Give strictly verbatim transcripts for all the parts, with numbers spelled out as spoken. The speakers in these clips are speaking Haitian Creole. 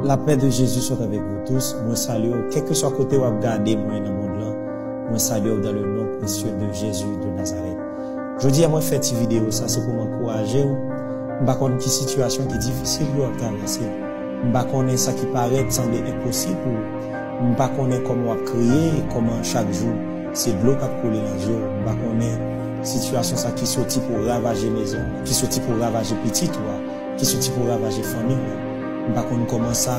La paix de Jésus soit avec vous tous. Mwen salye w, kèlkeswa kote w ap gade mwen nan mond lan. Mwen salye w dans le nom précieux de Jésus de Nazareth. Jodi a mwen fè ti videyo sa, se pou m ankouraje w. M pa konn ki sitiyasyon ki difisil ke w ap travèse. M pa konnen sa ki parèt sanble enposib pou ou. M pa konnen kòman w ap kriye, kòman chak jou se dlo k ap koule nan je w. M pa konnen sitiyasyon sa ki soti pou ravaje mezon, ki soti pou ravaje pitit ou a, ki soti pou ravaje fanmi w. M pa konn kòman sa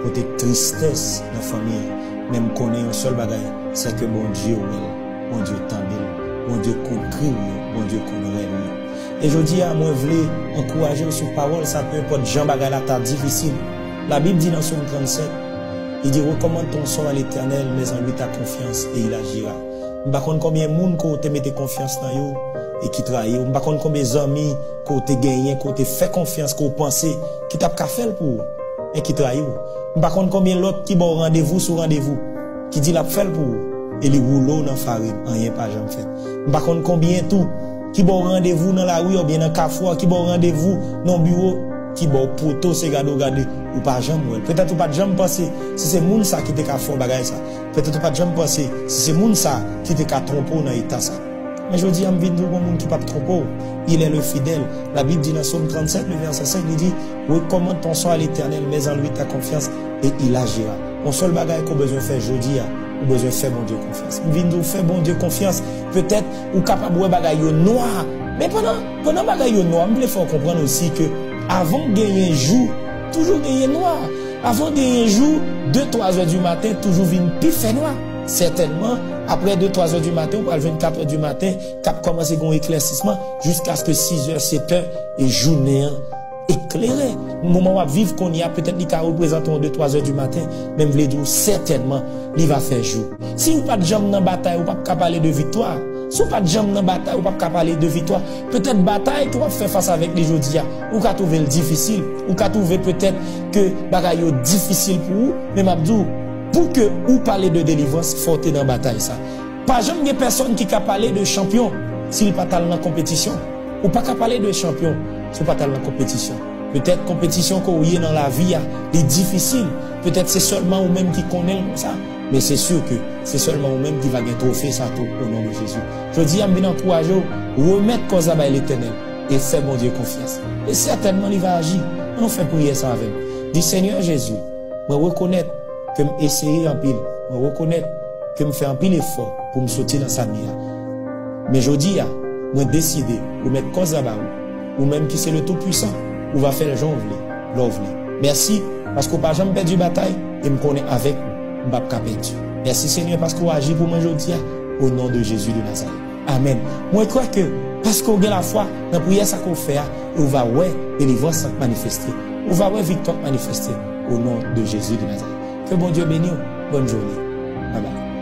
pote tristès nan fanmi an, men m konnen yon sèl bagay, se ke Bondye wè l, Bondye tande l, Bondye konn kri w yo, Bondye konn rèv ou yo. E jodi a, mwen vle ankouraje w sou pawòl sa, peu importe jan bagay la ta difisil. Labib di nan Sòm trannsèt, li di, recommande ton sort à l'Éternel, mets en lui ta confiance et il agira. M pa konn konbyen moun ke w te mete konfyans nan yo e ki trayi w. M pa konn konbyen zanmi ke w te genyen, ke w te fè konfyans, ke w panse ki t ap ka fè l pou ou, men ki trayi w. M pa konn konbyen lòt ki ba w randevou sou randevou, ki di l ap fè l pou ou, e li woule w nan farin, anyen pa janm fèt. M pa konn konbyen tou ki ba w randevou nan lari oubyen nan kafou a, ki ba w randevou nan biwo, ki ba w poto, se gade w gade, ou pa janm wè l. Petèt ou pa t janm panse si se moun sa ki te ka fè w bagay sa. Petèt ou pa t janm panse si se moun sa ki te ka twonpe w nan eta sa. Men jodi a, m vin di w gon moun ki p ap twonpe w. Il est le fidèle. Labib di nan Sòm trannsèt, le vèsè senk, li di, recommande ton sort à l'Éternel, mets en lui ta confiance et il agira. Yon sèl bagay ke w bezwen fè jodi a, ou bezwen fè Bondye konfyans. M vin di w fè Bondye konfyans. Petèt ou kapab wè bagay yo nwa, men pandan, pandan bagay yo nwa, m vle fè w konprann osi ke avan genyen jou, toujou genyen nwa. Avan genyen jou, de, twa zè di maten toujou vin pi fè nwa. Sètènman, apre de, twa zè di maten, ou pral jwenn kat è di maten, k ap kòmanse gen yon eklèsisman, jiskaske sis è, sèt è, e jounen an eklere. Moman w ap viv kounye a, petèt li ka reprezante yon de, twa zè di maten, men m vle di w sètènman, li va fè jou. Si ou pa t janm nan batay, ou p ap ka pale de viktwa. Si w pa t janm nan batay, ou p ap ka pale de viktwa. Petèt batay ke w ap fè fas avèk li jodi a, ou ka twouve l difisil. Ou ka twouve petèt ke bagay yo difisil pou ou, men m ap di w, pou ke ou pale de delivrans, fò w te nan batay sa. Pa janm gen pèsòn ki ka pale de chanpyon si l pa t al nan konpetisyon. Ou pa ka pale de chanpyon si w pa t al nan konpetisyon. Petèt konpetisyon ke w ye nan lavi a, li difisil. Petèt se sèlman ou menm ki konnen l konsa. Men se si ke se sèlman ou menm ki va gen twofe sa tou, o non de Jezi. Jodi a, m vin ankouraje w, remèt kòz la bay Letènèl e fè Bondye konfyans. E sètènman, li va aji. Ann nou fè priyè sa avè m. Di, Senyè Jezi, mwen rekonèt ke m eseye anpil. Mwen rekonèt ke m fè anpil efò pou m soti nan sa m ye a. Men jodi a, mwen deside remèt kòz la ba ou. Ou menm ki se le Tou Pwisan, ou va fè l jan w vle, lè w vle. Mèsi, paske w pa janm pèdi batay, e m konnen avèk ou, m p ap ka pèdi. Mèsi, Senyè, paske w aji pou mwen jodi a, o non de Jezi de Nazarèt. Amèn. Mwen kwè ke, paske w gen lafwa nan priyè sa ke w fè a, ou va wè delivrans lan k manifeste. Ou va wè viktwa k manifeste, o non de Jezi de Nazarèt. Ke Bondye beni w. Bòn jounen. Bye bye.